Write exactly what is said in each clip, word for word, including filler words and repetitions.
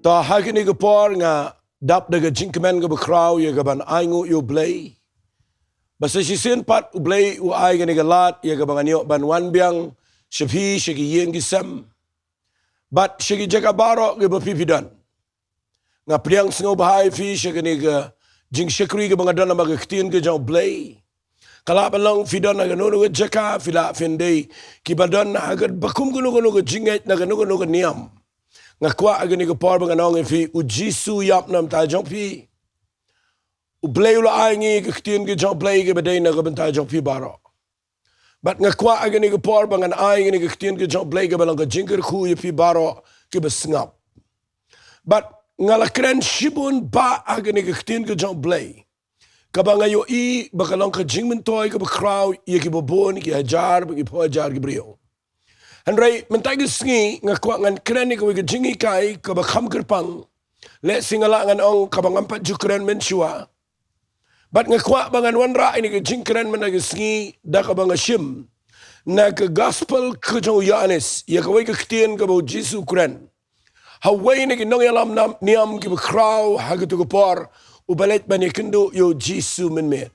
Ta ha kane ka por nga dap da ka jingkmen kaba khraw ïa kaban ainguh ïa U Blei. Ba sa shisien pat U Blei u ai kane ka lad ïa kaba ngan ïoh ban wan biang sha phi, sha ki ïing ki sem, bad sha ki jaka baroh kiba phi phi don. Nga pdiang sngewbha ïa phi sha kane ka jingshakri kaba nga don namar ka ktien ka jong U Blei. Ka lah ban long phi don ha kano kano ka jaka, phi lah phin dei kiba don ha kaba kum kano kano ka jingngeit na kano kano ka niam. Nga kwah ha kane ka por ba ngan ong ïa phi, U Jisu u ïap na ka bynta jong phi. U Blei u la ai ngi ka ktien ka jong U Blei kaba dei na ka bynta jong phi baroh. Bad nga kwah ha kane ka por ba ngan ai kane ka ktien ka jong U Blei kaba long ka jingkyrkhu ïa phi baroh kiba sngap. Bad nga la kren shibun bha ha kane ka ktien ka jong U Blei, kaba nga ïohi ba ka long ka jingmyntoi kaba khraw ïa kiba bun, ki hajar bad ki phew hajar ki briew. Hynrei mynta ka sngi nga kwah ngan kren ïa kawei ka jinghikai kaba kham kyrpang. Lehse nga lah ngan ong kaba ngam pat ju kren mynshuwa. Bad nga kwah ba ngan wanrah ïa kane ka jingkren mynta ka sngi da kaba nga shim na ka Gospel ka jong u Ïoannis, ïa kawei ka ktien kaba U Jisu u kren ha uwei na ki nongïalam nam-, niam kiba khraw ha kato ka por, uba leit ban ïakynduh ïa U Jisu mynmiet.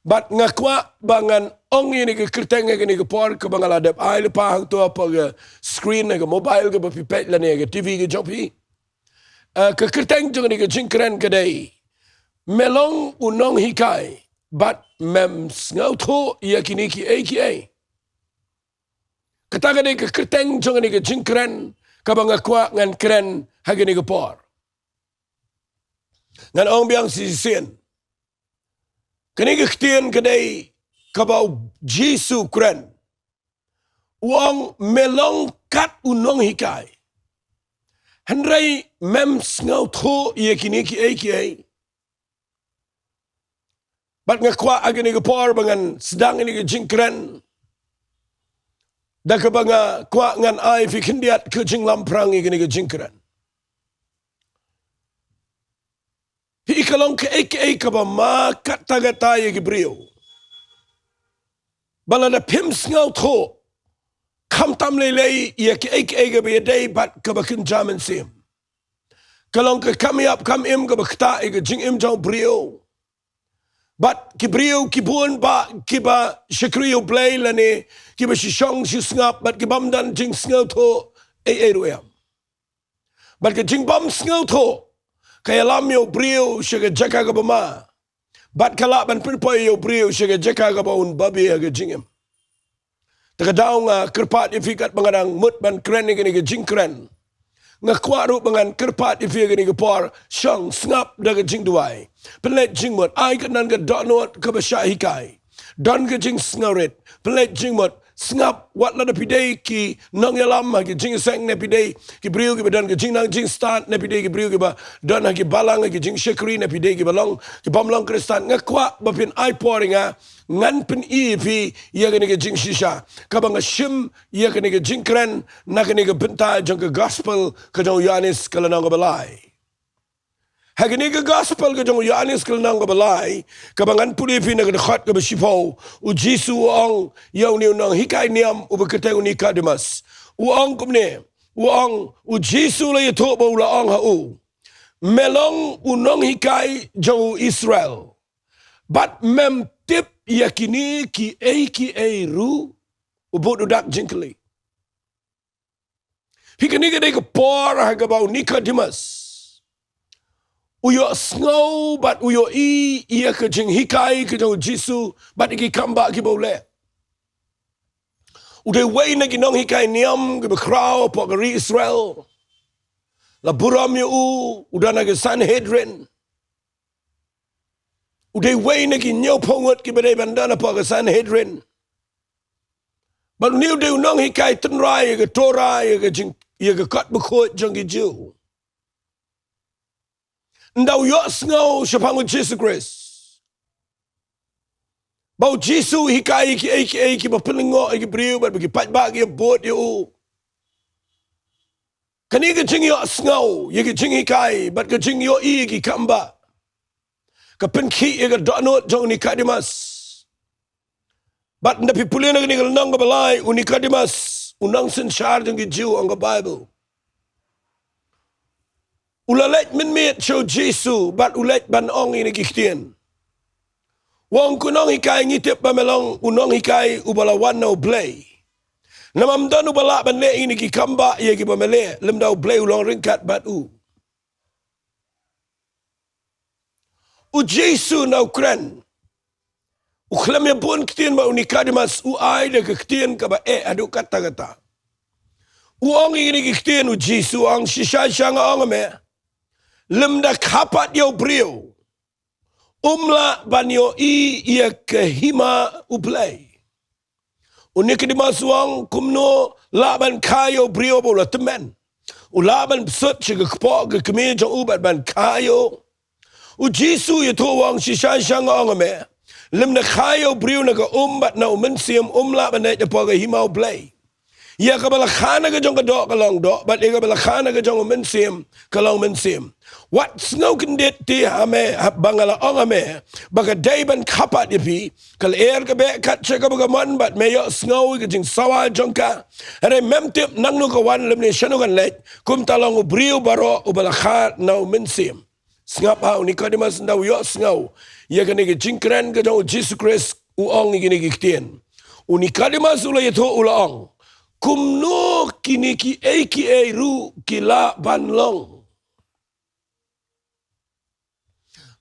Bad nga kwah ba ngan ong ïa kane ka kyrteng ha kane ka por kaba nga la dep ai lypa hangto hapoh ka screen ha ka mobile kaba phi peit lane ha ka T V ka jong phi. Eh, ka kyrteng jong kane ka jingkren ka dei, Me long u nonghikai bad mem sngewthuh ïa kine kiei kiei. Kata ka dei ka kyrteng jong kane ka jingkren kaba nga kwah ngan kren ha kane ka por. Ngan ong biang shisien. Kane ka ktien ka dei kaba U Jisu u kren. U ong, Me long kat u nonghikai, hynrei mem sngewthuh ïa kine kiei kiei. Bad nga kwah ha kane ka por ba ngan sdang ïa kane ka jingkren da kaba nga kwah ngan ai phi khyndiat ka jinglamphrang ïa kane ka jingkren. Phi, ka long kaei kaei kaba ma katta katta ïa ki briew. Ba lada phim sngewthuh, khamtam lei lei ïa kaei kaei kaba ïadei bad kaba kynja mynsiem, ka long ka kam ïap kam im kaba ktah ïa ka jingim jong u briew. Bad ki briew ki bun bha kiba shakri ïa U Blei lane kiba shu shong shu sngap bad ki bym don jingsngewthuh ei ei ruh em. Bad ka jingbym sngewthuh ka ïalam ïa u briew sha ka jaka kaba ma. Bad ka lah ban pynpoi ïa u briew sha ka jaka kaba un babe ha ka jingim. Te ka daw nga kyrpad ïa phi katba nga dang mut ban kren ïa kane ka jingkren, nga kwah ruh ba ngan kyrpad ïa phi ha kane ka por, shong sngap da ka jingduwai. Pynleit jingmut, ai ka nan ka dohnud kaba shah hikai. Don ka jingsngewrit, pynleit jingmut, sngap, wat lada phi dei ki nongïalam ha ki jingïaseng, ne phi dei ki briew kiba don ka jingnang jingstad, ne phi dei ki briew kiba don ha ki balang ha ki jingshakri, ne phi dei kiba long, ki bym long Khristan. Nga kwah ba phin ai por ïa nga, ngan pyni ïa phi ïa kane ka jingshisha kaba nga shim ïa kane ka jingkren na kane ka bynta jong ka Gospel ka jong u Ïoannis ka lynnong kaba lai. Ha kane ka Gospel ka jong u Ïoannis ka lynnong kaba lai, kaba ngan pule ïa phi na ka dkhot kaba shiphew, u Jisu u ong ïa une u nonghikai niam uba kyrteng u Nikodemus. U ong kumne, u ong, u Jisu u la ïathuh bad u la ong ha u, Me long u nonghikai jong u Israel, bad mem tip ïa kine kiei kiei ruh? U bud u dak jingkylli. Phi, kane ka dei ka por ha kaba u Nikodemus u ïohsngew bad u ïohi ïa ka jinghikai ka jong u Jisu bad ïa ki kambah kiba u leh. U dei uwei na ki nonghikai niam kiba khraw hapoh ka ri Israel. La burom ïa u, u don ha ka Sanhedrin. U dei uwei na ki hynñiewphew ngut kiba dei ban don hapoh ka Sanhedrin. Bad une u dei u nonghikai tynrai ïa ka Torah, ïa ka jing, ïa ka kot bakhuid jong ki Jiw. Ynda u ïohsngew shaphang u Jisu Khrist, ba u Jisu u hikai ïa kiei kiei kiba pynlyngngoh ïa ki briew bad ba ki paidbah ki ïabud ïa u, kane ka jingïohsngew ïa ka jinghikai bad ka jingïohi ïa ki kambah ka pynkhih ïa ka dohnud jong u Nikodemus. Bad ynda phi pule na kane ka lynnong kaba lai, u Nikodemus, u nongsynshar jong ki Jiw, ong ka Baibl, U la leit mynmiet sha u Jisu bad u leit ban ong ïa kine ki ktien. U ong, ko nonghikai, ngi tip ba me long u nonghikai uba la wan na u Blei. Namar ym don uba lah ban leh ïa kine ki kam ba ïa kiba me leh lymda u Blei u long ryngkat bad u. U Jisu na u kren. U khlem ïa bun ktien bad u Nikodimas, u ai da ka ktien kaba eh haduh katta katta. U ong ïa kine ki ktien u Jisu, u ong, shisha shisha nga ong ïa me, lymda kha pat ïa u briew um lah ban ïohi ïa ka hima u Blei. U Nikodimas u ong, kumno lah ban kha ïa u briew ba u la tymmen? U lah ban bsut sha ka kpoh ka kmie jong u bad ban kha ïa u? U Jisu u ïathuh u ong, shisha shisha nga ong ïa me, lymda kha ïa u briew na ka um bad na u mynsiem, um lah ban leit hapoh ka hima u Blei. Ïa kaba la kha na ka jong ka doh ka long doh, bad ïa kaba la kha na ka jong u mynsiem ka long mynsiem. Wat sngew kyndit te ha me, haba nga la ong ha me ba ka dei ban kha pat ïa phi. Ka lyer ka beh kat sha kaba ka mon, bad me ïohsngew ïa ka jingsawa jong ka. Hynrei mem tip nangno ka wan lymne shano kan leit. Kumta long u briew baroh uba la kha na u mynsiem. Sngap ha u Nikodimas, ynda u ïohsngew ïa kane ka jingkren ka jong u Jisu Khrist, u ong ïa kine ki ktien. U Nikodimas u la ïathuh, u la ong, kumno kine kiei kiei ruh ki lah ban long?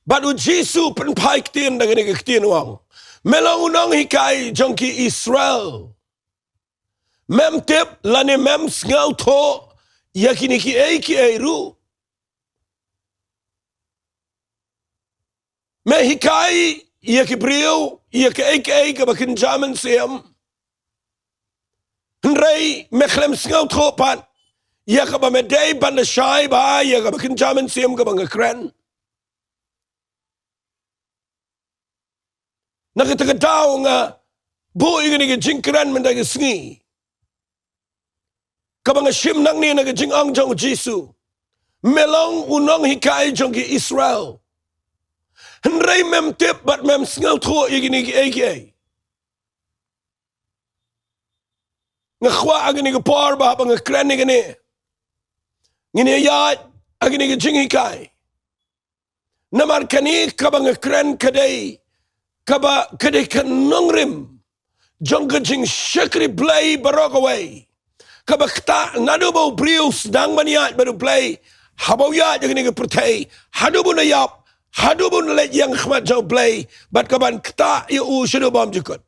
Bad u Jisu u pynphai ktien da kane ka ktien, u ong, me long u nonghikai jong ki Israel. Mem tip lane mem sngewthuh ïa kine kiei kiei ruh. Me hikai ïa ki briew ïa kaei kaei kaba kynja mynsiem. Hynrei me khlem sngewthuh pat ïa kaba me dei ban da shai bha ïa kaba kynja mynsiem kaba nga kren. Na kata ka daw nga buh ïa kane ka jingkren mynta ka sngi, kaba nga shim nangne na ka jingong jong u Jisu. Me long u nonghikai jong ki Israel. Hynrei mem tip bad mem sngewthuh ïa kine kiei kiei. Nga kwah ha kane ka por ba haba nga kren ïa kane, ngin ïa ïaid ha kane ka jinghikai. Namar kane kaba nga kren ka dei, kaba ka dei ka nongrim jong ka jingshakri Blei baroh kawei. Kaba ktah naduh ba u briew u sdang ban ïaid bad u Blei, haba u ïaid ha kane ka pyrthei, haduh ba un ïap, haduh ba un leit ïeng ha khmat jong u Blei, bad kaban ktah ïa u shaduh bymjukut.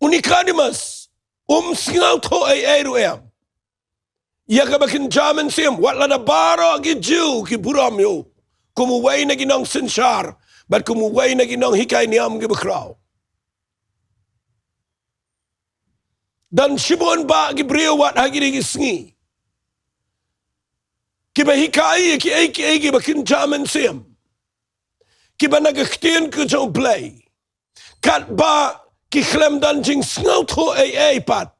U Nikodimas um sngewthuh ei ei ruh em ïa kaba kynja mynsiem, wat lada baroh ki Jiw ki burom ïa u kum uwei na ki nongsynshar bad kum uwei na ki nonghikai niam kiba khraw. Don shibun bah ki briew wat ha kine ki sngi kiba hikai ïa kiei kiei kiba kynja mynsiem, kiba na ka ktien ka jong u Blei, katba ki khlem don jingsngewthuh ei ei pat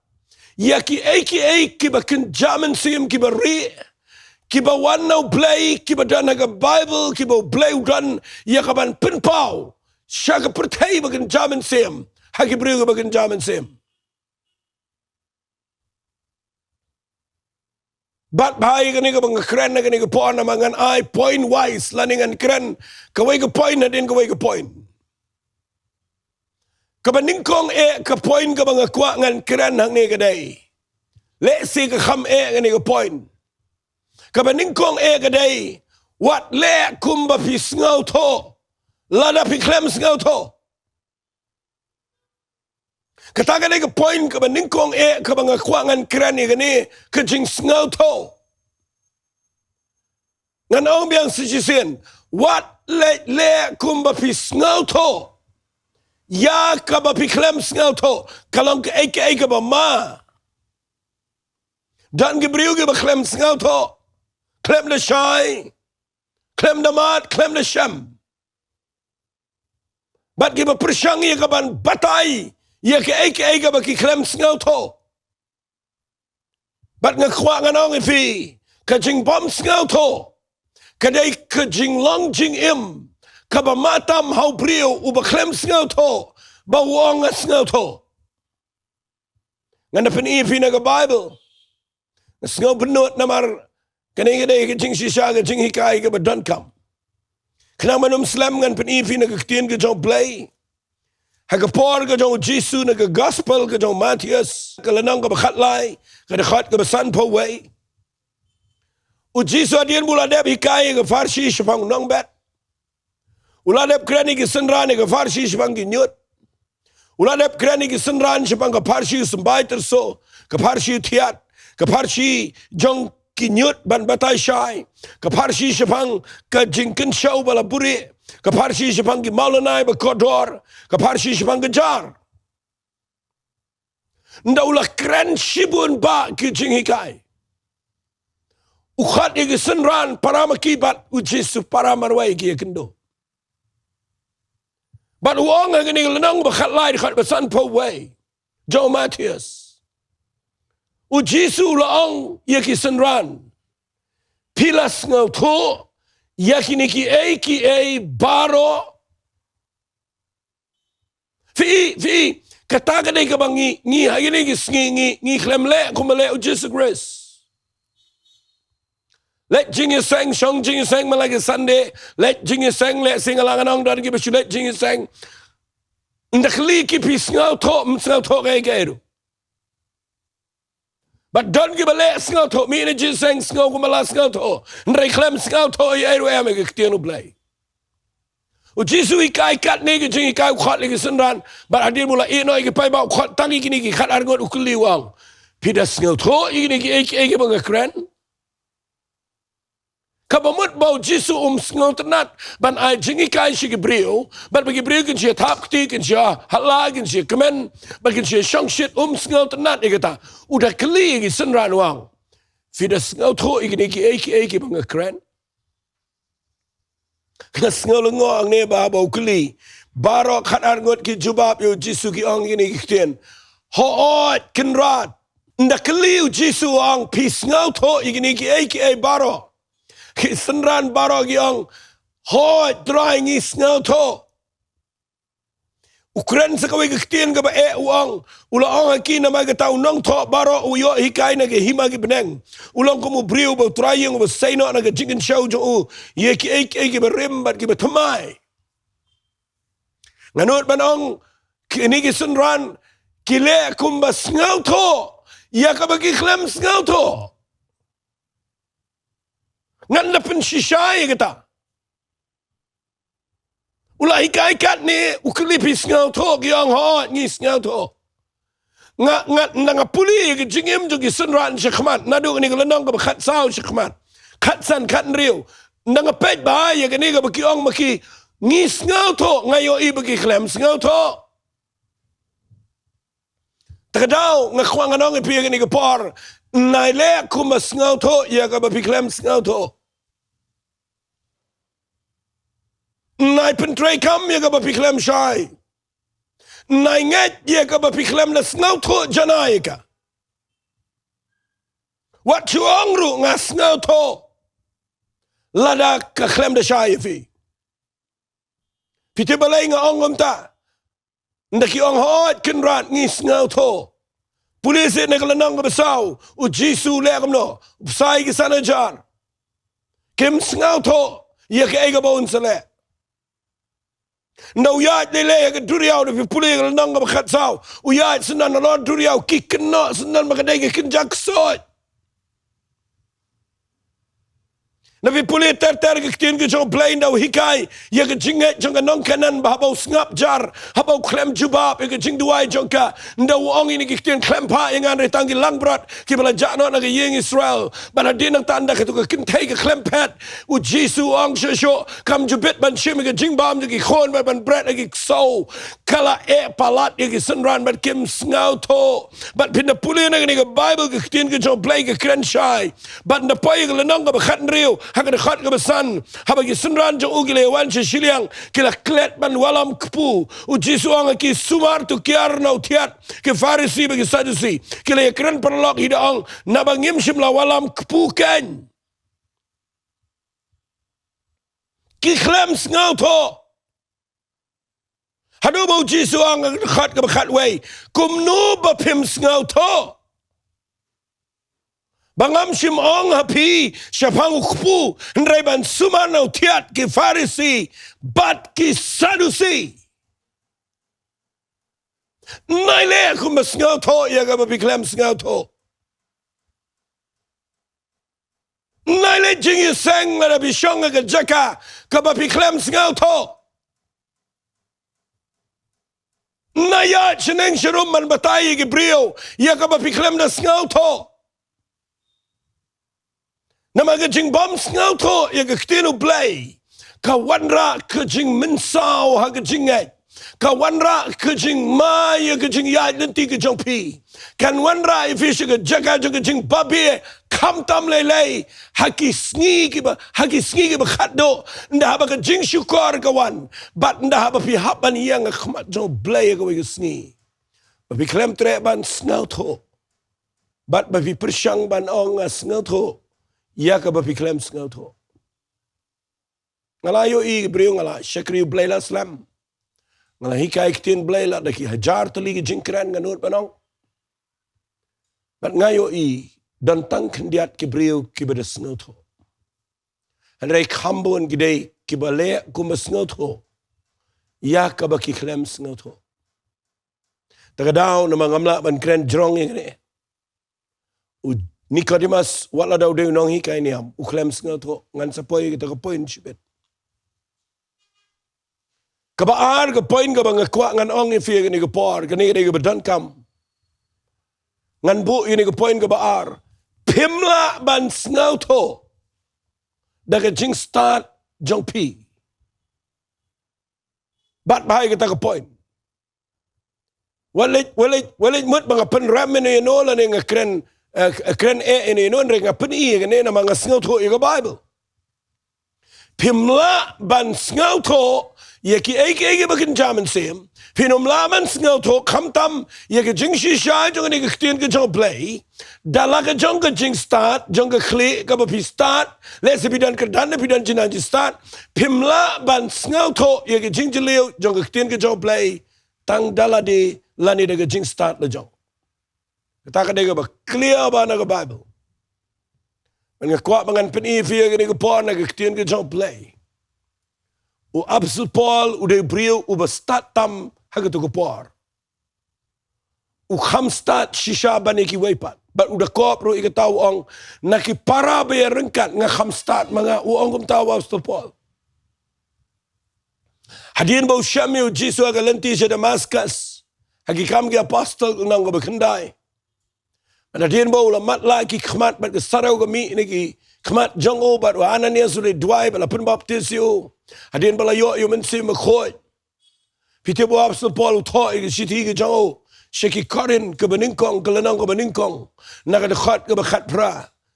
ïa kiei kiei kiba kynja mynsiem, kiba rieh, kiba wan na u Blei, kiba don ha ka Baibl, kiba u Blei u don ïa kaban pynpaw sha ka pyrthei ba kynja mynsiem, ha ki briew kiba kynja mynsiem. Bad bha ïa kane kaba nga kren ha kane ka por, namar ngan ai point wise lane ngan kren kawei ka point hadien kawei ka point. Kaba nyngkong eh ka point kaba nga kwah ngan kren hangne ka dei, lehse ka kham eh kane ka point. Kaba nyngkong eh ka dei, wat leh kumba phi sngewthuh lada phi khlem sngewthuh. Kata ka dei ka point kaba nyngkong eh kaba nga kwah ngan kren ïa kane, ka jingsngewthuh. Ngan ong biang sa shisien, wat leh leh kumba phi sngewthuh ïa kaba phi khlem sngewthuh. Ka long kaei kaei kaba ma. Don ki briew kiba khlem sngewthuh, khlem da shai, khlem da mad, khlem da shem. Bad kiba pyrshang ïa kaban batai ïa kaei kaei kaba ki khlem sngewthuh. Bad nga kwah ngan ong ïa phi, ka jingbym sngewthuh ka dei ka jinglong jingim kaba ma tam ha u briew uba khlem sngewthuh ba u ong nga sngewthuh. Ngan da pyni ïa phi na ka Baibl. Sngewbynnud namar kane ka dei ka jingshisha ka jinghikai kaba donkam. Khnang ban ym slem ngan pyni phi na ka ktien ka jong U Blei. Ha ka por ka jong U Jisu na ka gospel ka jong u Mathaios, ka lynnong kaba khatlai, ka dkhot kaba sanphew wei. U Jisu hadien ba u la dep hikai ïa ki Pharisi shaphang u nongbet. U la dep kren ïa ki synran ïa ki Pharisi shaphang ki ñiut. U la dep kren ïa ki synran shaphang ki Pharisi u symbai tyrso, ki Pharisi u thiat, ki Pharisi jong ki ñiut ban batai shai, ki Pharisi shaphang ka jingkynshew ba la buhrieh, ki Pharisi shaphang ki mawlynnai ba kordor, ki Pharisi shaphang ka jar. Nda u la kren shibun bah ki jinghikai. U khot ïa ki synran para ma ki bad U Jisu para marwei ki ïakynduh. Bad u ong ha kane ka lynnong ba khatlai dkhot ba sanphew wei jong u Mathaios, U Jisu u la ong ïa ki synran, phi la sngewthuh ïa kine kiei kiei baroh. Phi, phi, kata ka dei kaba ngi, ngi ha kine ki sngi ngi, ngi khlem leh kumba leh U Jisu Khrist. Leit jingïaseng, shong jingïaseng man la ki Sunday, leit jingïaseng, lehse nga la ngan ong don kiba shu leit jingïaseng. Nda kylli ki phi sngewthuh, ym sngewthuh kaei kaei ruh. Bad don kiba leh sngewthuh, mih na jingïaseng sngew kumba la sngewthuh. Hynrei khlem sngewthuh ei ei ruh em ïa ka ktien U Blei. U Jisu u hikai katne ka jinghikai, u khot ïa ki synran, bad hadien ba u la ïeh noh ïa ki paidbah u khot tang ïa kine ki khatar ngut, u kylli u ong, phi da sngewthuh ïa kine kiei kiei kiba nga kren? Kaba mut ba U Jisu um sngewtynnat ban ai jinghikai sha ki briew, bad ba ki briew kin shu ïa thap kti, kin shu ïa halla, kin shu ïa kmen, bad kin shu ïa shongshit, um sngewtynnat ïa kata. U da kylli ïa ki synran u ong, phi da sngewthuh ïa kine kiei kiei kiba nga kren? Nga sngew lyngngoh hangne ba haba u kylli, baroh khatar ngut ki jubab ïa U Jisu, ki ong kine ki ktien, hooid Kynrad. Nda kylli, U Jisu u ong, phi sngewthuh ïa kine kiei kiei baroh? Ki synran baroh ki ong, hooid Trai, ngi sngewthuh. U kren sa kawei ka ktien kaba eh, u ong, u la ong ha ki, namar kata u nongthoh baroh u ïoh hikai na ka hima ki bneng. U long kum u briew uba u trai ïing, uba sei noh na ka jingkynshew jong u ïa kiei kiei kiba rim bad kiba thymmai. Nga nud ban ong, kine ki synran ki leh kumba sngewthuh ïa kaba ki khlem sngewthuh. Ngan da pynshisha ïa kata. U la hikai katne, u kylli, phi sngewthuh? Ki ong, hooid ngi sngewthuh. Nga, nga, nda nga pule ïa ka jingim jong ki synran shakhmat, naduh kane ka lynnong kaba khatsaw shakhmat, khatsan, khathynriew. Nda nga peit bha ïa kane kaba ki ong ma ki, ngi sngewthuh, nga ïohi ba ki khlem sngewthuh. Te ka daw nga kwah ngan ong ïa phi ïa kane ka por, nai leh kumba sngewthuh ïa kaba phi khlem sngewthuh. Nai pyntreikam ïa kaba phi khlem shai. Nai ngeit ïa kaba phi khlem da sngewthuh janai ïa ka. Wat shu ong ruh nga sngewthuh, lada ka khlem da shai ïa phi. Phi tip balei nga ong kumta? Nda ki ong, hooid Kynrad, ngi sngewthuh. Pule seh na ka lynnong kaba saw, U Jisu u leh kumno? U bsa ïa ki san hajar. Kim sngewthuh ïa kaei kaba un sa leh. Nda u ïaid lei lei ha ka duriaw, nda phi pule ïa ka lynnong kaba khatsaw, u ïaid syndon halor duriaw, ki kynnoh syndon ba ka dei ka kynja ksuid. Nda phi pule ter ter ka ktien ka jong U Blei, nda u hikai ïa ka jingngeit jong ka nong Kanaan ba haba u sngap jar, haba u khlem jubab ïa ka jingduwai jong ka, nda u ong ïa kine ki ktien, khlem phah ïa nga, hynrei tang ki langbrot kiba la jah noh na ka ïing Israel. Bad hadien nangta, nda kato ka kynthei ka khlem phet, U Jisu u ong shuh shuh, kam ju bit ban shim ïa ka jingbam jong ki khun bad ban bret ïa ki ksew. Ka la eh palat ïa ki synran bad kim sngewthuh. Bad phin da pule na kane ka Baibl, ka ktien ka jong U Blei ka kren shai. Bad nda poi ïa ka lynnong kaba khathynriew, ha ka dkhot kaba san, haba ki synran jong u ki la ïa wan sha shiliang, ki la klet ban wallam kpu. U Jisu u ong ha ki, sumar to kiar na u thiat. Ki Pharisi bad ki Saddusi ki la ïa kren paralok, hi da ong, naba ngim shym la wallam kpu keiñ. Ki khlem sngewthuh. Haduh ba U Jisu u ong ha ka dkhot kaba khatwei, kumno ba phim sngewthuh? Ba ngam shym ong ha phi shaphang u kpu, hynrei ban sumar na u thiat ki Pharisi bad ki Sadusi. Nai leh kumba sngewthuh ïa kaba phi khlem sngewthuh. Nai leh jingïaseng lada phi shong ha ka jaka kaba phi khlem sngewthuh. Nai ïaid shaneng sharum ban batai ïa ki briew ïa kaba phi khlem da sngewthuh. Namar ka jingbym sngewthuh ïa ka ktien U Blei ka wanrah ka jingmynsaw ha ka jingngeit. Ka wanrah ka jingma ïa ka jingïaid lynti ka jong phi. Kan wanrah ïa phi sha ka jaka jong ka jingbabe, khamtam lei lei ha ki sngi kiba, ha ki sngi kiba khatduh, ynda haba ka jingshukor ka wan, bad ynda haba phi hap ban ïeng ha khmat jong U Blei ha kawei ka sngi. Ba phi khlem treh ban sngewthuh, bad ba phi pyrshang ban ong nga sngewthuh ïa kaba phi khlem sngewthuh. Nga la ïohi ki briew, nga la shakri U Blei la slem. Nga la hikai ktien Blei la da ki hajar tylli ki jingkren, nga nud ban ong. Bad nga ïohi don tang khyndiat ki briew kiba da sngewthuh. Hynrei kham bun ki dei kiba leh kumba sngewthuh ïa kaba ki khlem sngewthuh. Ta ka daw namar ngam lah ban kren jrong ïa kane, u Nicodemus, wat la da u dei u nonghikai niam, u khlem sngewthuh. Ngan sa poi ïa kata ka point shibit. Kaba ar ka point kaba nga kwah ngan ong ïa phi ïa kane ka por, kane ka dei kaba donkam. Ngan buh ïa kane ka point kaba ar. Phim lah ban sngewthuh da ka jingstad jong phi. Bad bha ïa kata ka point. Wat leit, wat leit, wat leit mut ba nga pynrem ïano ïano lane nga kren, eh, kren eh ïano ïano, hynrei nga pyni ïa kane namar nga sngewthuh ïa ka Bible. Phim lah ban sngewthuh ïa kiei kiei kiba kynja mynsiem. Phin ym lah ban sngewthuh khamtam ïa ka jingshisha jong kane ka ktien ka jong U Blei da la ka jong ka jingstad jong ka khlieh kaba phi stad. Lehse phi don kyrdan ne phi don jingnang jingstad. Phim lah ban sngewthuh ïa ka jingjylliew jong ka ktien ka jong U Blei tang da lade lane da ka jingstad la jong. Kata ka dei kaba clear bha na ka Bible. Bad nga kwah ba ngan pyni ïa phi ïa kane ka por na ka ktien ka jong U Blei. U Apostol Paul u dei u briew uba stad tam ha kato ka por. U kham stad shisha ban ïa kiwei pat. Bad u da kop ruh ïa kata, u ong, na ki para ba ïaryngkat nga kham stad ma nga, u ong kumta u Apostol Paul. Hadien ba u shem ïa u Jisu ha ka lynti sha Damascus, ha Ki Kam ki Apostol lynnong kaba khyndai. Bad hadien ba u la matlah ki khmat bad ka sariaw ka mih na ki khmat jong u, bad u Ananias u leit duwai bad la pynbaptis ïa u. Hadien ba la ïoh ïa u Mynsiem Bakhuid, phi tip u Apostol Paul u thoh ïa ka shithi ka jong u sha ki Korinth kaba nyngkong, ka lynnong kaba nyngkong, na ka dkhot kaba khatphra.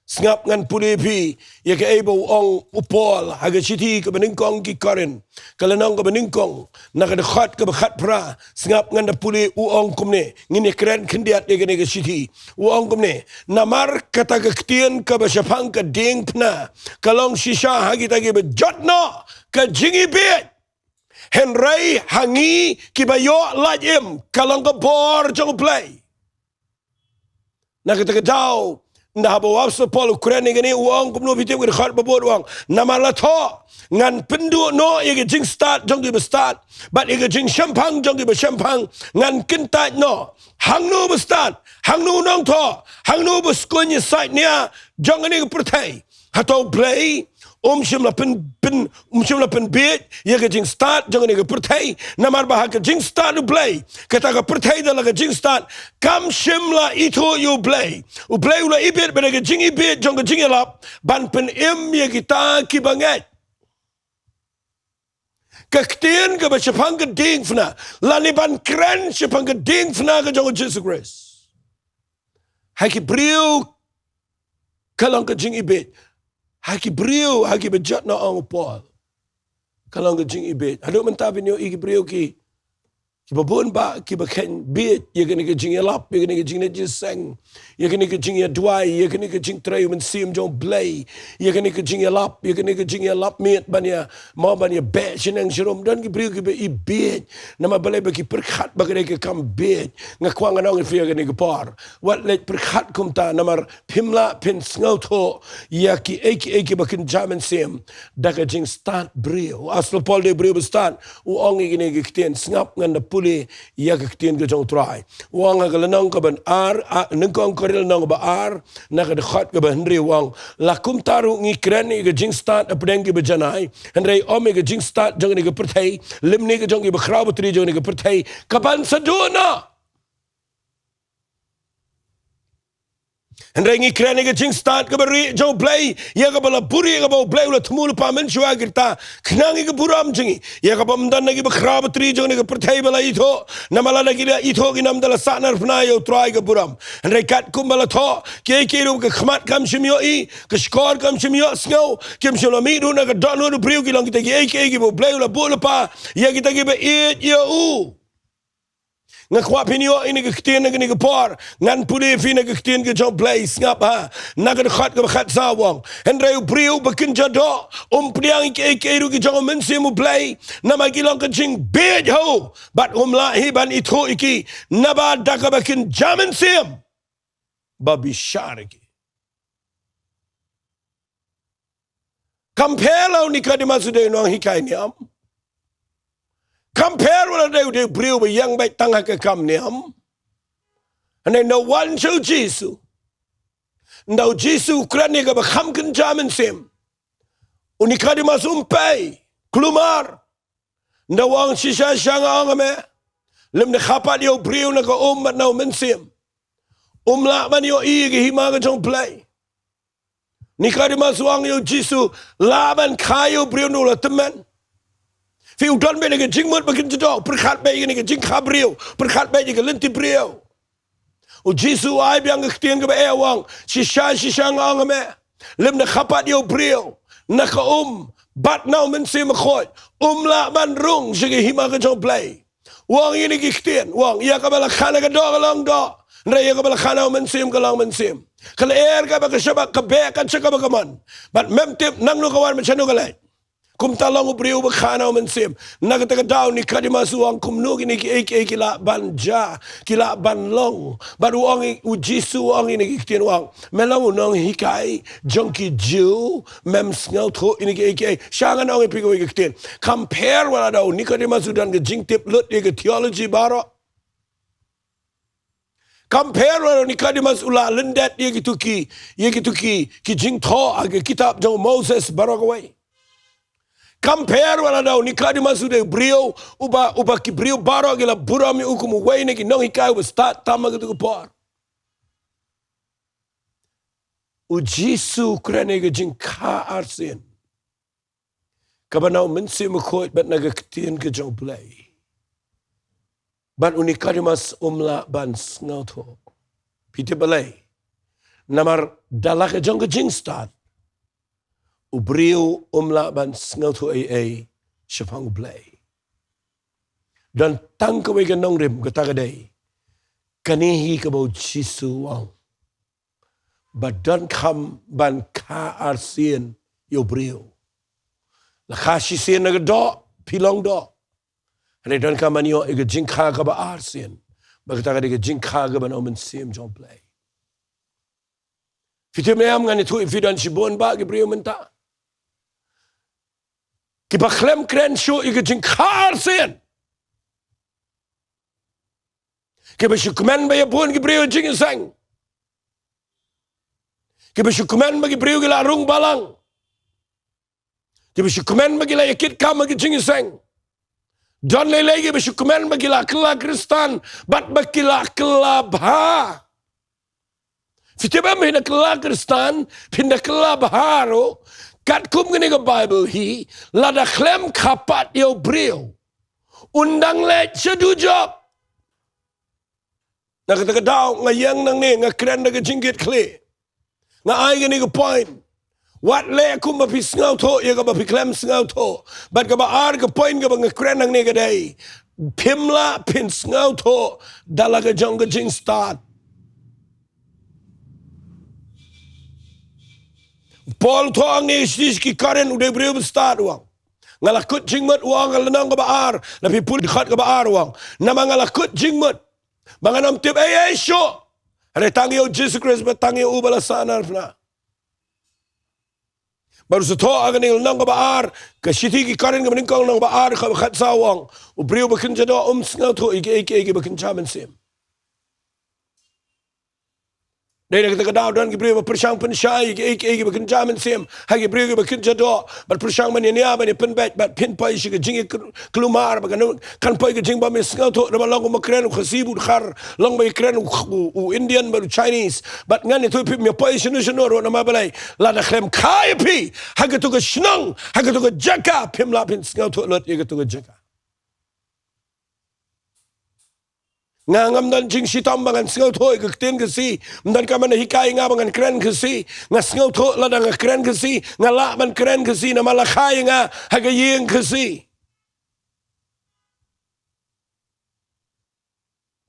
Sngap ngan pule ïa phi ïa kaei ba u ong u Paul ha ka shithi kaba nyngkong ki Korinth, ka lynnong kaba nyngkong, na ka dkhot kaba khatphra. Sngap ngan da pule, u ong kumne, ngin ïa kren khyndiat ïa kane ka shithi. U ong kumne: Namar kata ka ktien kaba shaphang ka diengphna ka long shisha ha kita kiba jot noh ka jingibieit, hynrei ha ngi kiba ïoh lait im ka long ka bor jong U Blei. Na kata ka daw, ynda haba u Apostol Paul u kren ïa kane, u ong kumno, phi tip ka dkhot ba bud, u ong: Namar la thoh, ngan pynduh noh ïa ka jingstad jong kiba stad, bad ïa ka jingshemphang jong kiba shemphang ngan kyntait noh. Hangno ba stad, hangno u nongthoh, hangno ba skun ïa sait nia jong kane ka pyrthei? Hato U Blei um shym la pyn, pyn, um shym la pynbieit ïa ka jingstad jong kane ka pyrthei? Namar ba ha ka jingstad U Blei, kata ka pyrthei da la ka jingstad kam shym la ithuh ïa U Blei. U Blei u la ibieit bad da ka jingibieit jong ka jingïalap ban pynim ïa kita kiba ngeit. Ka ktien kaba shaphang ka diengphna, lane ban kren shaphang ka diengphna ka jong u Jisu Khrist, ha ki briew ka long ka jingibieit. Ha ki briew, ha kiba jot noh, ong u Paul, ka long ka jingibieit. Haduh mynta phin ïohi ki briew ki, Kiba bun bah kiba kheiñ bieit ïa kane ka jingïalap, ïa kane ka jingleit jingïaseng, ïa kane ka jingïaduwai, ïa kane ka jingtrei u Mynsiem jong U Blei, ïa kane ka jingïalap, ïa kane ka jingïalap miet ban ïa, mo ban ïabeh shaneng sharum. Don ki briew kiba i bieit namar balei? Ba ki pyrkhat ba ka dei ka kam bieit. Nga kwah ngan ong ïa phi ïa kane ka por, wat leit pyrkhat kumta, namar phim lah phin sngewthuh ïa kiei kiei kiba kynja mynsiem da ka jingstad briew. Apostol Paul dei briew ba stad, u ong ïa kine ki ktien, sngap, ngan da pule ïa ka ktien ka jong U Trai. U ong ha ka lynnong kaba ar, a, nyngkong Korinth lynnong kaba ar, na ka dkhot kaba hynriew, u ong, la kumta ruh ngi kren ïa ka jingstad hapdeng kiba janai, hynrei ym ïa ka jingstad jong kane ka pyrthei, lymne ka jong kiba khraw batri jong kane ka pyrthei, kaban sa duh noh. Hynrei ngi kren ïa ka jingstad kaba rieh jong U Blei, ïa kaba la buhrieh, ïa kaba U Blei u la thmu lypa mynshuwa ha ki rta, khnang ïa ka burom jong ngi, ïa kaba ym don na kiba khraw batri jong kane ka pyrthei ba la ithuh. Namar lada ki la ithuh, kin ym da la sahnarphna ïa U Trai ka burom. Hynrei katkum ba la thoh, kiei kiei ruh ka khmat kam shym ïohi, ka shkor kam shym ïohsngew, kim shym la mih ruh na ka dohnud u briew, ki long kita kiei kiei kiba U Blei u la buh lypa ïa kita kiba ïeit ïa u. Nga kwah phin ïoh ïa kane ka ktien ha kane ka por. Ngan pule ïa phi na ka ktien ka jong U Blei, sngap, ha. Na ka dkhot kaba khatsaw, u ong, hynrei u briew ba kynja doh um pdiang ïa kiei kiei ruh ki jong u Mynsiem U Blei, namar ki long ka jingbieit ha u, bad um lah hi ban ithuh ïa ki, naba da kaba kynja mynsiem ba bishar ïa ki. Kam pher lada u Nicodemus u dei u nonghikai ne em. Kam pher wat lada u dei u briew ba ïeng beit tang ha ka kam ne em. Hynrei ynda u wan sha u Jisu, ynda u Jisu u kren ïa kaba kham kynja mynsiem, u Nicodemus um pei. Kulmar. Ynda u ong, shisha shisha nga ong ha me, lymda kha pat ïa u briew na ka um bad na u mynsiem, um lah ban ïohi ïa ka hima ka jong U Blei. Nicodemus u ong ïa u Jisu, lah ban kha ïa u briew ne u la tymmen? Phi, u don beit na ka jingmut ba kynja doh, pyrkhat beit ïa kane ka jingkha briew, pyrkhat beit ïa ka lynti briew. U Jisu u ai biang ka ktien kaba eh, u ong, shisha shisha nga ong ha me, lymda kha pat ïa u briew na ka um bad na u Mynsiem Bakhuid, um lah ban rung sha ka hima ka jong U Blei. U ong ïa kine ki ktien, u ong, ïa kaba la kha na ka doh ka long doh, hynrei ïa kaba la kha na u Mynsiem ka long mynsiem. Ka lyer kaba ka shabak ka beh kat sha kaba ka mon, bad mem tip nangno ka wan bad shano ka leit. Kumta long u briew ba kha na u Mynsiem. Na kata ka daw u Nicodemus u ong, kumno kine kiei kiei ki lah ban jia, ki lah ban long? Bad u ong, u Jisu u ong ïa kine ki ktien, u ong, me long u nonghikai jong ki Jiw, mem sngewthuh ïa kine kiei kiei? Shisha ngan ong ïa phi kawei ka ktien. Kam pher wat lada u Nicodemus u don ka jingtip lut ïa ka theology baroh. Kam pher wat lada u Nicodemus u la lyndet ïa kito ki, ïa kito ki, ki jingthoh ha ka kitab jong u Moses baroh kawei. Kam pher wat lada u Nicodemus u dei u briew uba, uba ki briew baroh ki la burom ïa u kum uwei na ki nonghikai uba stad tam ha kato ka por. U Jisu u kren ïa ka jingkha arsien kaba na u Mynsiem Bakhuid bad na ka ktien ka jong U Blei. Bad u Nicodemus um lah ban sngewthuh. Phi tip balei? Namar da la ka jong ka jingstad, u briew um lah ban sngewthuh ei ei shaphang U Blei. Don tang kawei ka nongrim, kata ka dei kane hi kaba u Jisu u ong, ba donkam ban kha arsien ïa u briew. La kha shisien na ka doh, phi long doh. Hynrei donkam ban ïoh ïa ka jingkha kaba arsien, ba kata ka dei ka jingkha kaba na u Mynsiem jong U Blei. Phi tip ne em, ngan ïathuh ïa phi, don shibun bah ki briew mynta kiba khlem kren shuh ïa ka jingkha arsien. Kiba shu kmen ba ïa bun ki briew jingïaseng. Kiba shu kmen ba ki briew ki la rung balang. Kiba shu kmen ba ki la ïa kit kam ha ka jingïaseng. Don lei lei kiba shu kmen ba ki la kylla Khristan bad ba ki la kylla bha. Phi tip em, phin da kylla Khristan, phin da kylla bha ruh, katkum kane ka Baibl hi, lada khlem kha pat ïa u briew, un dang leit sha dujok. Na kata ka daw nga ïeng nangne, nga kren da ka jingkitkhlieh. Nga ai kane ka point. Wat leh kumba phi sngewthuh ïa kaba phi khlem sngewthuh. Bad kaba ar ka point kaba nga kren nangne ka dei, Phim lah phin sngewthuh da la ka jong ka jingstad. Paul u thoh hangne sha ki Korinth, u dei u briew ba stad, u ong. Nga la kut jingmut, u ong, ha lynnong kaba ar, la phi pule dkhot kaba ar, u ong. Namar nga la kut jingmut ba ngan ym tip ei ei shuh. Hynrei tang ïa u Jisu Khrist bad tang ïa u ba la sahnarphna. Bad u sa thoh ha kane ka lynnong kaba ar, ka shithi ki Korinth kaba nyngkong, lynnong kaba ar, dkhot ba khatsaw, u ong: U briew ba kynja doh um sngewthuh ïa kiei kiei kiba kynja mynsiem. Dei na kata ka daw don ki briew ba pyrshang pynshai ïa kiei kiei kiba kynja mynsiem ha ki briew kiba kynja doh, bad pyrshang ban ïania ban ïapynbeit, bad phin poi sha ka jingïa- kulmar, ba kan, kan poi ka jingbymïasngewthuh, namar long kumba kren u Khasi bad u Dkhar, long ba ïakren u, u, u Indian bad u Chinese. Bad ngan ïathuh ïa phi, phim ïa poi shano shano ruh, namar balei? Lada khlem kha ïa phi ha katu ka shnong, ha katu ka jaka, phim lah phin sngewthuh lut ïa katu ka jaka. Nga ngam don jingshitom ba ngan sngewthuh ïa ka ktien Khasi. Ym don kam ban hikai ïa nga ba ngan kren Khasi. Nga sngewthuh lada nga kren Khasi, nga lah ban kren Khasi, namar la kha ïa nga ha ka ïing Khasi.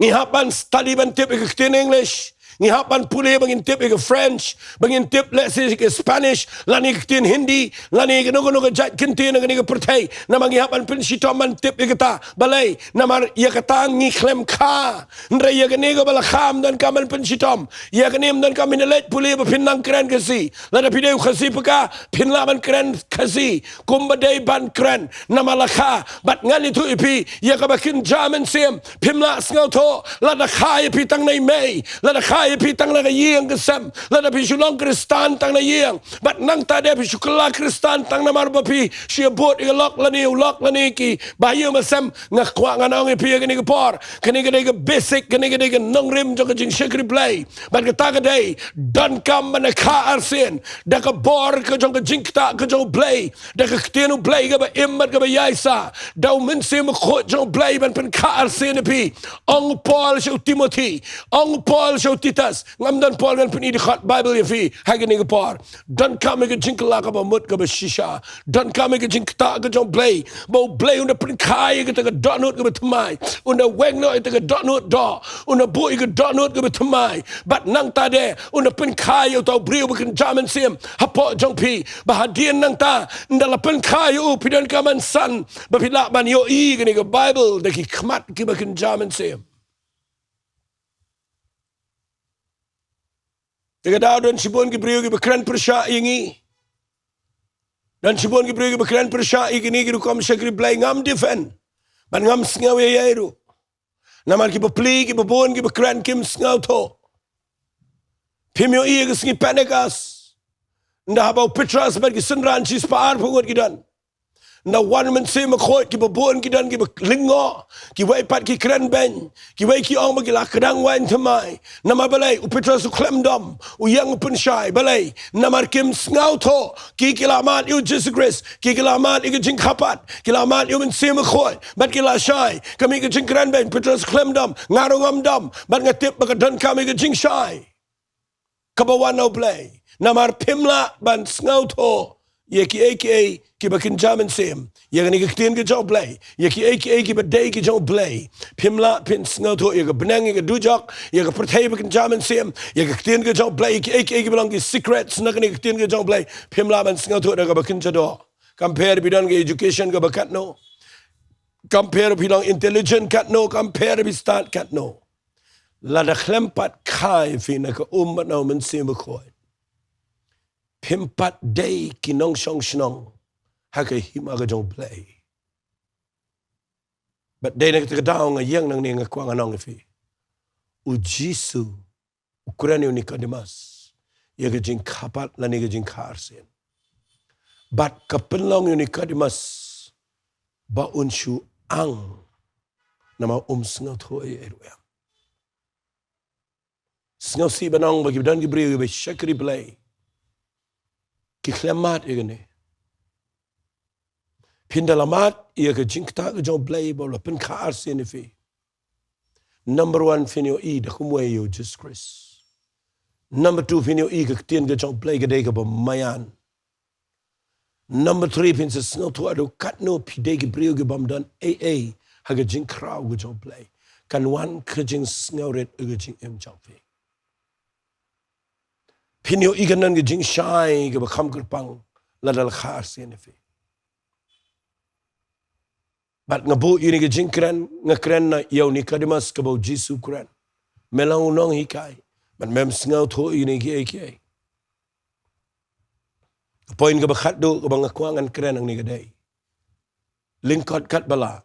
Ngi hap ban study ban tip ïa ka ktien English. Ngi hap ban pule ba ngin tip ïa ka French, ba ngin tip lehse ïa ka Spanish, lane ka ktien Hindi, lane kano kano ka jait ktien na kane ka pyrthei. Namar ngi hap ban pynshitom ban tip ïa kata. Balei? Namar ïa kata ngi khlem kha. Hynrei ïa kane kaba la kha ym don kam ban pynshitom. Ïa kane ym don kam ban leit pule ba phin nang kren Khasi. Lada phi dei u Khasi paka, phin lah ban kren Khasi kumba dei ban kren, namar la kha. Bad ngan ïathuh ïa phi, ïa kaba kynja mynsiem, phim lah sngewthuh lada kha ïa phi tang na i mei, lada kha ïa phi tang na ka ïing ka sem, lada phi shu long Khristan tang na ïing. Bad nangta de phi shu kylla Khristan tang namar ba phi shu ïabud ïa ka lok lane u lok lane ki bahaïing bahasem. Nga kwah ngan ong ïa phi ha kane ka por, kane ka dei ka basic, kane ka dei ka nongrim jong ka jingshakri Blei. Bad kata ka dei, donkam ban kha arsien da ka bor ka jong ka jingktah ka jong u Blei, da ka ktien u Blei kaba im bad kaba ïaisah, da u Mynsiem Bakhuid jong u Blei ban pynkha arsien ïa phi. Ong u Paul sha u Timothi, ong u Paul sha u Titus, ngam don por ngan pyni dkhot Baibl ïa phi ha kane ka por. Donkam ïa ka jingkylla kaba mut kaba shisha. Donkam ïa ka jingktah ka jong u Blei, ba u Blei un da pynkha ïa kata ka dohnud kaba thymmai, un da weng noh ïa kata ka dohnud doh, un da buh ïa ka dohnud kaba thymmai. Bad nangta de un da pynkha ïa uta u briew ba kynja mynsiem hapoh jong phi, ba hadien nangta ynda la pynkha ïa u, phi donkam ban san ba phi lah ban ïohi ïa kane ka Baibl da ki khmat kiba kynja mynsiem. Te ka daw don shibun ki briew kiba kren pyrshah ïa ngi. Don shibun ki briew kiba kren pyrshah ïa kine ki rukom shakri Blei. Ngam defend, bad ngam sngew ei ei ruh. Namar ki bapli, ki babun, kiba kren kim sngewthuh. Phim ïohi ïa ka sngi Pentekost, ynda haba u Petros bad ki synran shispah arphew ngut ki don. Ynda wan u Mynsiem Bakhuid, ki babun ki don kiba lyngngoh, kiwei pat ki kren beiñ, kiwei ki ong ba ki la kdang waiñ thymmai. Namar balei? U Petros u khlem dom, u ïeng u pynshai. Balei? Namar kim sngewthuh. Ki, ki la mad ïa u Jisu Khrist, ki, ki la mad ïa ka jingkhapat, ki la mad ïa u Mynsiem Bakhuid, bad ki la shai. Ka mih ka jingkren beiñ, Petros u khlem dom, nga ruh ngam dom, bad nga tip ba ka donkam ïa ka jingshai kaba wan na u Blei. Namar phim lah ban sngewthuh ïa kiei kiei kiba kynja mynsiem, ïa kane ka ktien ka jong u Blei, ïa kiei kiei kiba dei ki jong u Blei. Phim lah phin sngewthuh ïa ka bneng, ïa ka dujok, ïa ka pyrthei ba kynja mynsiem, ïa ka ktien ka jong u Blei, ïa kiei kiei kiba long ki secrets na kane ka ktien ka jong u Blei. Phim lah ban sngewthuh da kaba kynja doh. Kam pher phi don ka education kaba katno, kam pher phi long intelligent katno, kam pher phi stad katno, lada khlem pat kha ïa phi na ka um bad na u Mynsiem Bakhuid, phim pat dei ki nongshong shnong ha ka hima ka jong u Blei. Bad dei na kata ka daw nga ïeng nangne, nga kwah ngan ong ïa phi, u Jisu u kren ïa u Nikodemus ïa ka jingkhapat lane ka jingkha arsien. Bad ka pynlong ïa u Nikodemus ba un shu ang, namar um sngewthuh ei ei ruh ïa. Sngewsih ban ong ba ki don ki briew kiba shakri Blei ki khlem mad ïa kane. Phin da la mad ïa ka jingktah ka jong u Blei ba u la pynkha arsien ïa phi, number one, phin ïohi da kumwei ïa u Jisu Khrist. Number two, phin ïohi ka ktien ka jong u Blei ka dei kaba maïan. Number three, phin sa sngewthuh haduh katno phi dei ki briew ki bym don ei ei ha ka jingkhraw ka jong U Blei, kan wan ka jingsngewrit ha ka jingim jong phi. Phin ïohi kan don ka jingshai kaba kham kyrpang lada la kha arsien ïa phi. Bad nga buh ïa kane ka jingkren, nga kren na ïa u Nicodemus kaba U Jisu u kren, me long u nonghikai bad mem sngewthuh ïa kine kiei kiei. Ka point kaba khatduh kaba nga kwah ngan kren hangne ka dei, lyngkot katba lah,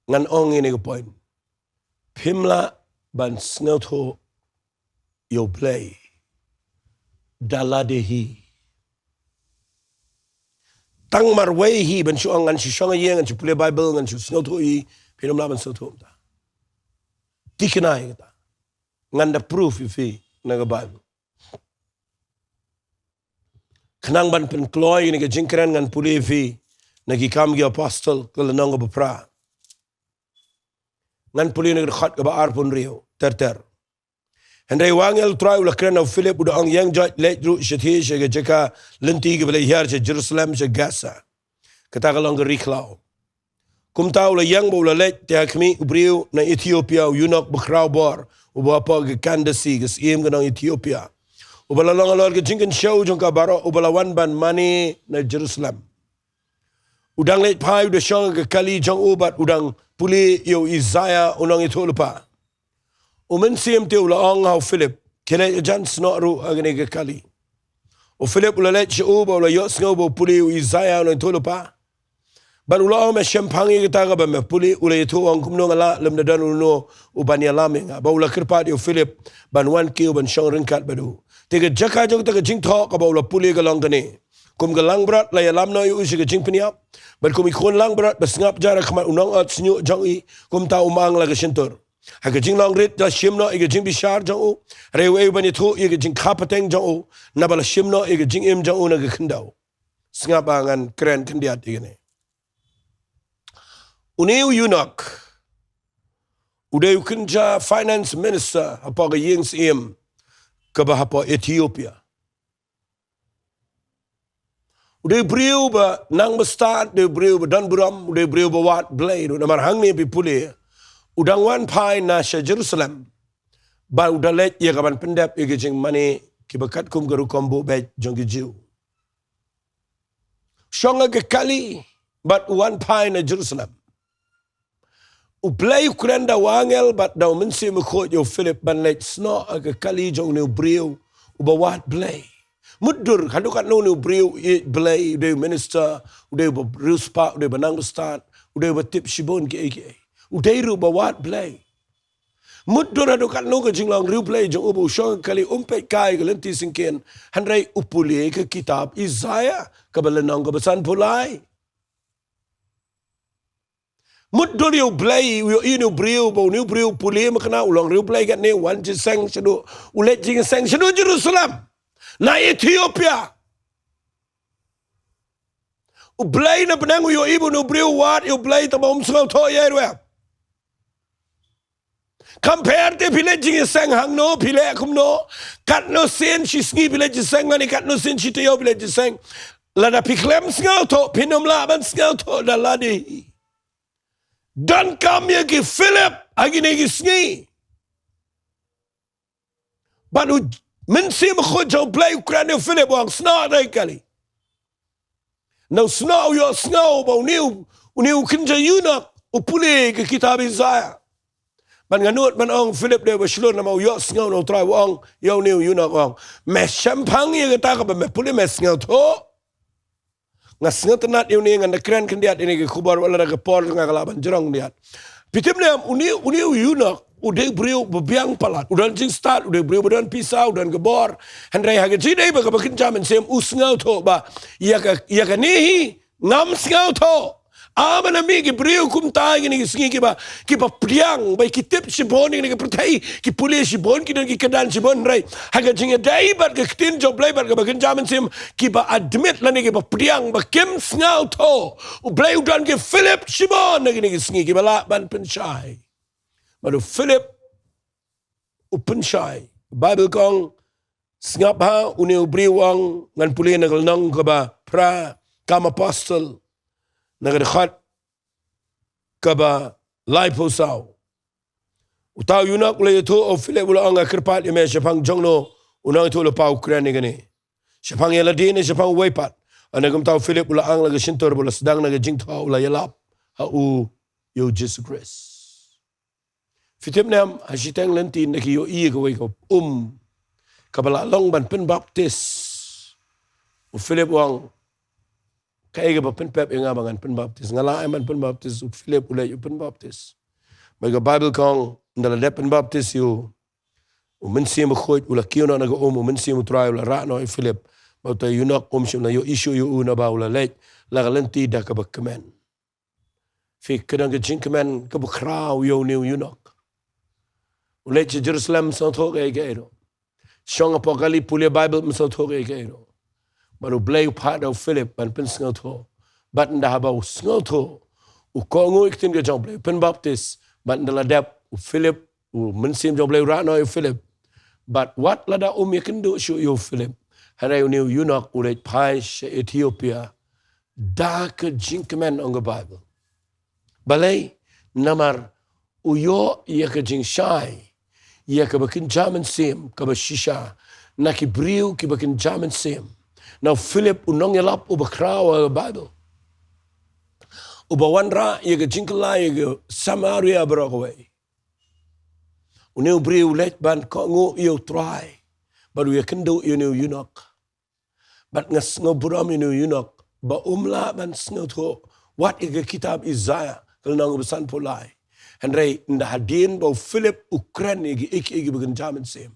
ngan ong ïa kane ka point: phim lah ban sngewthuh ïa U Blei da lade hi. Tang marwei hi ban shu ong ngan shu shong ha ïing, ngan shu pule Bible, ngan shu sngewthuh hi, phin ym lah ban sngewthuh kumta. Thikna ïa kata. Ngan da proof ïa phi na ka Bible. Khnang ban pynkloi ïa kane ka jingkren, ngan pule ïa phi na Ki Kam ki Apostol, ka lynnong kaba phra. Ngan pule na ka dkhot kaba arphew hynriew ter ter. Hynrei u angel U Trai u la kren ha u Philip, u da ong: Ïeng joit, leit ruh shathie sha ka jaka lynti kaba la hiar sha Jerusalem, sha Gaza, kata ka long ka ri khlaw. Kumta u la ïeng bad u la leit, te ha khmih, u briew na Ethiopia, u eunuch bakhraw bor, uba hapoh ka Kandasi, ka syiem ka nong Ethiopia, uba la long halor ka jingkynshew jong ka baroh, uba la wan ban mane na Jerusalem. U dang leit phai, u da shong ha ka kali jong u bad u dang pule ïa u Isaïah u nongïathuhlypa. U Mynsiem te u la ong ha u Philip: Khie leit hajan, snoh ruh ha kane ka kali. U Philip u la leit sha u bad u la ïohsngew ba u pule ïa u Isaïah u nongïathuhlypa. Bad u la ong: Me shemphang ïa kata kaba me pule? U la ïathuh, u ong: Kumno nga lah lymda don uno uban ïalam ïa nga? Bad u la kyrpad ïa u Philip ban wan kiew ban shong ryngkat bad u. Te ka jaka jong kata ka jingthoh kaba u la pule ka long kane: Kum ka langbrot la ïalam noh ïa u sha ka jingpynïap, bad kum i khun langbrot ba sngap jar ha khmat u nongot shñiuh jong i, kumta um ang la ka shyntur. Ha ka jinglong rit la shim noh ïa ka jingbishar jong u, hynrei uei uban ïathuh ïa ka jingkha pateng jong u? Naba la shim noh ïa ka jingim jong u na ka khyndew. Sngap ba ngan kren khyndiat ïa kane. Une u eunuch u dei u kynja finance minister hapoh ka ïing syiem kaba hapoh Ethiopia. U dei u briew ba nang bastad, u dei u briew ba don burom, u dei u briew ba wad Blei ruh. Namar hangne phi pule, u dang wan phai na sha Jerusalem, bad u da leit ïa kaban pyndep ïa ki jingmane kiba katkum ka rukom buh beit jong ki Jiw. Shong ha ka kali bad u wan phai na Jerusalem. U Blei u kren da u angel bad da u Mynsiem Bakhuid ïa u Philip ban leit snoh ha ka kali jong une u briew uba wad Blei. Mutdur, haduh katno une u briew u ïeit Blei, u dei u minister, u dei uba riewspah, u dei uba nang bastad, u dei uba tip shibun kiei kiei, u dei ruh uba wad Blei. Mutdur haduh katno ka jinglong riewblei jong u ba u shong ha ka kali, um peit kai ka lynti syngkien, hynrei u pule ka kitab Isaïah kaba lynnong kaba sanphew lai. Mutdur ïa u Blei, u ïohi une u briew ba une u briew u pule makna, u long riewblei katne, u wan jingïaseng shaduh, u leit jingïaseng shaduh Jerusalem na Ethiopia. U Blei na bneng u ïohi ba une u briew u wad ïa u Blei, tangba um sngewthuh ïa u ruh. Compare te phi leit jingïaseng hangno, phi leh kumno, katno sien shi sngi phi leit jingïaseng, lane katno sien shi taïew phi leit jingïaseng. Lada phi khlem sngewthuh, phin ym lah ban sngewthuh da lade hi. Donkam ïa ki Philip ha kine ki sngi. Bad u Mynsiem Bakhuid jong u Blei u kren ïa u Philip, u ong snoh ha ka kali. Na u snoh u ïohsngew ba une u, une u kynja eunuch u pule ka kitab Isaïah. Bad nga nud ban ong Philip dei ba shlur namar u ïohsngew na u Trai u ong ïa une u eunuch, u ong, me shemphang ïa kata kaba me pule, me sngewthuh? Nga sngewtynnad ïa une, ngan da kren khyndiat ïa kane ka khubor wat la da ka por nga ka lah ban jrong khyndiat. Phi tip ne em, une, une u eunuch u dei u briew ba biang palat, u don jingstad, u dei u briew ba don pisa, u don ka bor. Hynrei ha ka jingdei ba kaba kynja mynsiem u sngewthuh ba ïa ka, ïa kane hi ngam sngewthuh. Ama na mih ki briew kumta ha kine ki sngi kiba, kiba pdiang, ba ki tip shibun ïa kane ka pyrthei, ki pule shibun, ki don ki kyrdan shibun, hynrei ha ka jingïadei bad ka ktien jong u Blei bad kaba kynja mynsiem, kiba admit lane kiba pdiang ba kim sngewthuh. U Blei u don ki Philip shibun ha kine ki sngi kiba lah ban pynshai. Bad u Philip u pynshai. Baibl ka ong, sngap bha, une u briew u ong, ngan pule na ka lynnong kaba phra, Kam Apostol, na ka dkhot kaba laiphew saw. Uta u eunuch u la ïathuh, u Philip u la ong, nga kyrpad ïa me, shaphang jongno u nongïathuhlypa u kren ïa kane? Shaphang ïa lade ne shaphang uwei pat? Ynda kumta u Philip u la ang la ka shyntur, u la sdang na ka jingthoh, u la ïalap ha u ïa u Jisu Khrist. Phi tip ne em, ha shiteng lynti ynda ki ïohi ïa kawei ka um kaba la long ban pynbaptis, u Philip u ong, kaei kaba pynpep ïa nga ba ngan pynbaptis? Nga lah ban pynbaptis? U Philip u leit u pynbaptis. Bad ka Baibl ka ong, ynda la dep pynbaptis ïa u, u Mynsiem Bakhuid u la kiew noh na ka um, u Mynsiem u Trai u la rah noh ïa u Philip. Bad uta u eunuch um shym la ïohi shuh ïa u, naba u la leit la ka lynti da kaba kmen. Phi, ka don ka jingkmen kaba khraw ïa une u eunuch. U leit sha Jerusalem, sngewthuh kaei kaei ruh. Shong hapoh kali pule Baibl, ym sngewthuh kaei kaei ruh. Bad U Blei u phah da u Philip ban pynsngewthuh. Bad ynda haba u sngewthuh, u kohnguh ïa ka ktien ka jong U Blei, u pynbaptis. Bad ynda la dep, u Philip, u Mynsiem jong U Blei u rah noh ïa u Philip. Bad wat lada um ïakynduh shuh ïa u Philip, hynrei une u eunuch u leit phai sha Ethiopia da ka jingkmen, ong ka Baibl. Balei? Namar u ïoh ïa ka jingshai ïa kaba kynja mynsiem kaba shisha na ki briew kiba kynja mynsiem, na u Philip u nongïalap uba khraw ha ka Baibl, uba wanrah ïa ka jingkylla ïa ka Samaria baroh kawei. Une u briew u leit ban kohnguh ïa u Trai bad u ïakynduh ïa une u eunuch. Bad nga sngew burom ïa une u eunuch ba um lah ban sngewthuh wat ïa ka kitab Isaiah ka lynnong kaba sanphew lai. Hynrei ynda hadien ba u Philip u kren ïa kiei kiei kiba kynja mynsiem,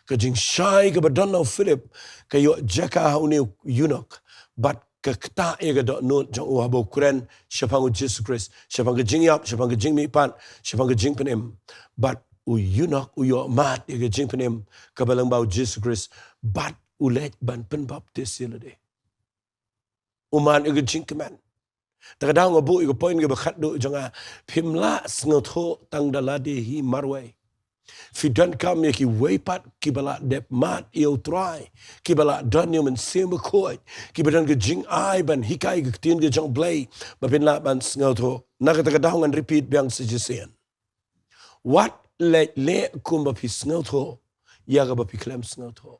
ka jingshai kaba don ha u Philip ka ïoh jaka ha une u eunuch. Bad ka ktah ïa ka dohnud jong u haba u kren shaphang u Jisu Khrist, shaphang ka jingïap, shaphang ka jingmihpat, shaphang ka jingpynim. Bad u eunuch u ïoh mad ïa ka jingpynim kaba lyngba u Jisu Khrist, bad u leit ban pynbaptis ïa lade. U mad ïa ka jingkmen. Te ka daw nga buh ïa ka point kaba khatduh jong nga, phim lah sngewthuh tang da lade hi marwei. Phi donkam ïa kiwei pat kiba la dep mad ïa u Trai, kiba la don ïa u Mynsiem Bakhuid, kiba don ka jingai ban hikai ka ktien ka jong U Blei, ba phin lah ban sngewthuh. Na kata ka daw ngan repeat biang sa shisien. Wat leh leh kumba phi sngewthuh ïa kaba phi khlem sngewthuh.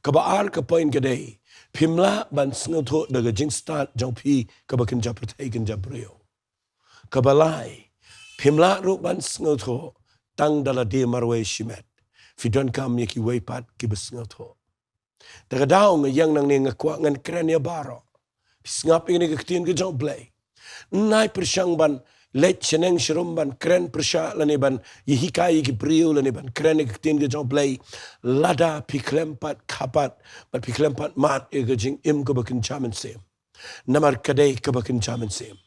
Kaba ar ka point ka dei, phim lah ban sngewthuh da ka jingstad jong phi kaba kynja pyrthei kynja briew. Kaba lai, phim lah ruh ban sngewthuh tang da lade marwei shimet. Phi donkam ïa kiwei pat kiba sngewthuh. Te ka daw nga ïeng nangne nga kwah ngan kren ïa baroh. Phi sngap ïa kane ka ktien ka jong U Blei. Nai pyrshang ban leit shaneng sharum ban kren pyrshah lane ban ïahikai ïa ki briew lane ban kren ïa ka ktien ka jong U Blei lada phi khlem pat kha pat, bad phi khlem pat mad ïa ka jingim kaba kynja mynsiem. Namar ka dei kaba kynja mynsiem.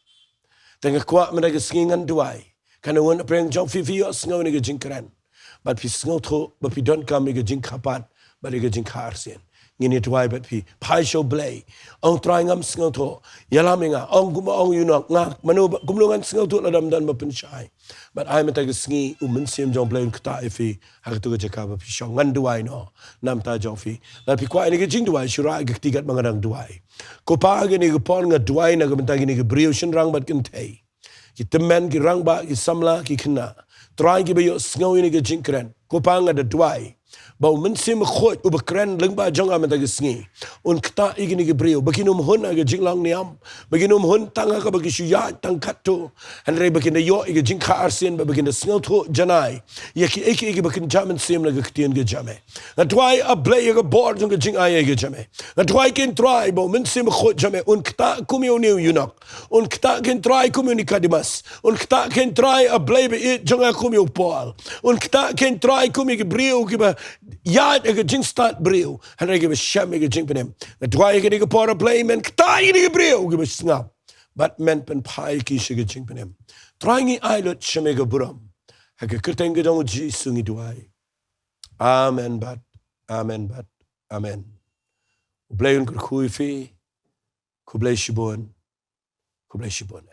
Te nga kwah mynta ka sngi ngan duwai. Katno ngan pyrshang jong phi, phi ïohsngew ïa kane ka jingkren, bad phi sngewthuh ba phi donkam ïa ka jingkha pat bad ïa ka jingkha arsien. Ngin ïa duwai bad phi. Phai sha U Blei. Ong, Trai, ngam sngewthuh. Ïalam ïa nga. Ong kumba ong u eunuch, nga mano ba kumno ngan sngewthuh lada ym don ba pynshai? Bad ai mynta ka sngi u Mynsiem jong U Blei un ktah ïa phi ha kato ka jaka ba phi shong. Ngan duwai noh na ka bynta jong phi. Lada phi kwah ïa kane ka jingduwai, shu rah ïa ka kti katba nga dang duwai. Ko Pa, ha kane ka por nga duwai na ka bynta kine ki briew shynrang bad kynthei, ki tymmen, ki rangbah, ki samla, ki khynnah, Trai, kiba ïohsngew ïa kane ka jingkren. Ko Pa, nga da duwai ba u Mynsiem Bakhuid uba kren lyngba jong nga mynta ka sngi un ktah ïa kine ki briew ba kin ym hun ha ka jinglong niam, ba kin ym hun tang ha kaba ki shu ïaid tang katto, hynrei ba kin da ïoh ïa ka jingkha arsien, ba, ba kin da sngewthuh janai ïa kiei kiei kiba kynja mynsiem na ka ktien ka jong me. Nga duwai, A Blei, ïa ka bor jong ka jingai ïa ka jong me. Nga duwai, ko Trai, ba u Mynsiem Bakhuid jong me un ktah kum ïa une u eunuch. Un ktah, ko Trai, kum ïa u Nikodemus. Un ktah, ko Trai, A Blei ba ïeit jong nga, kum ïa u Paul. Un ktah, ko Trai, kum ïa ki briew kiba ïaid ha ka jingstad briew, hynrei kiba shem ïa ka jingpynim. Nga duwai ha kane ka por, A Blei, men ktah ïa kine ki briew kiba sngap, bad men pynphai ïa ki sha ka jingpynim. Trai, ngi ai lut sha me ka burom. Ha ka kyrteng ka jong u Jisu ngi duwai. Amen bad amen bad amen. U Blei un kyrkhu ïa phi. Khublei shibun. Khublei shibun.